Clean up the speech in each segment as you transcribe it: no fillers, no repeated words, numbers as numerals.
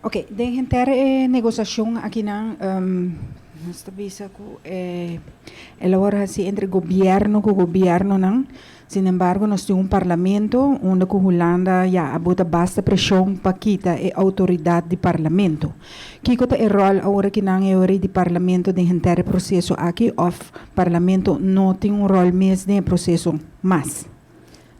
Ok, den henter e negosiashon akinan nos ta bisa ku e el a wòrdu hasi entre gobièrnu ku gobièrnunan. Sin embargo nos tin un parlamento unda ku Hulanda ya a bota basta preshon pa kita e outoridat di parlamento. Kiko ta e ròl awor akinan e ora di parlamento den henter e proseso aki òf parlamento no tin un ròl mes den e proseso mas?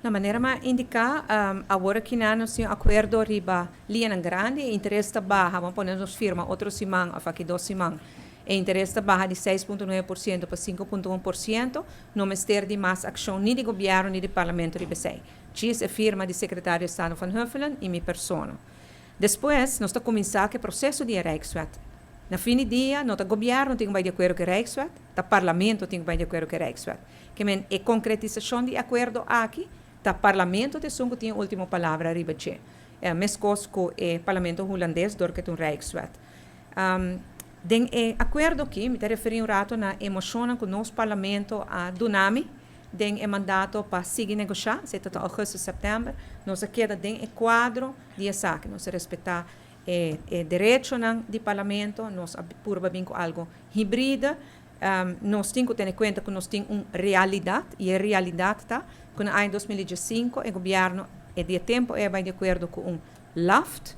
Na manera m'a indiká, awor akinan nos tin un akuerdo riba liñanan grandi, e interes ta baha, ban pone nos firma otro siman òf aki 2 siman, e interes ta baha di 6,9% pa 5,1%, no mester di mas akshon ni di gobièrnu ni di parlamento riba esei. Djis e firma di sekretario di Estado Van Huffelen i mi persona. Despues nos ta kuminsá ku e proseso di e Rijkswet. Na fin di dia no ta gobièrnu tin ku bai di akuerdo ku e Rijkswet, ta parlamento tin ku bai di akuerdo ku e Rijkswet. Ke men e konkretisashon di akuerdo aki ta parlamento ta esun ku tin e último palabra riba dje. Meskos ku e parlamento hulandes dor ku e ta un Rijkswet. Den e akuerdo aki mi ta referí un rato na e moshonnan ku nos parlamento a duna mi den e mandato pa sigui negoshá, esei ta ta ougùstùs, sèptèmber. Nos a keda den e kuadro di esaki. Nos a respetá e derechonan di parlamento, nos a purba bin ku algu hibride. Nos tin ku tene kuenta ku nos tin un realidat i e realidat ta ku na aña 2015 e gobièrnu e di e tempu ei a bai di akuerdo ku un LAFT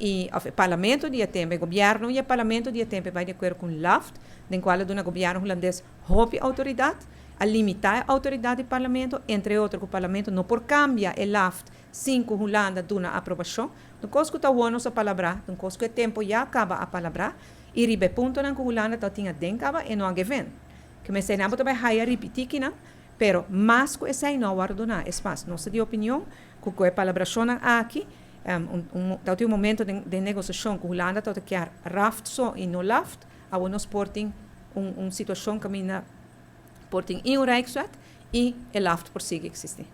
i òf e parlamento di e tempu, e gobièrnu i e parlamento di e tempu a bai di akuerdo ku un LAFT den kual a duna gobièrnu hulandes hopi outoridat, a limitá e outoridat di parlamento, entre otro ku parlamento no por kambia e LAFT sin ku Hulanda duna aprobashon. Un kos ku ta awor nos a palabrá, un kos ku e tempu ya kaba a palabrá. I riba e puntonan ku Hulanda ta tin aden kaba e no a geven. Ke mester nan bo ta bai haya ripití kinan, pero mas ku esei no a wòrdu duná. Es mas, nos ta di opinion ku ku e palabrashonnan aki, un un ta tin un momento den den negosiashon ku Hulanda tabata kier raft so i no laft, awor nos por tin un un situashon kaminda por tin i un Rijkswet i e laft por sigui eksistí.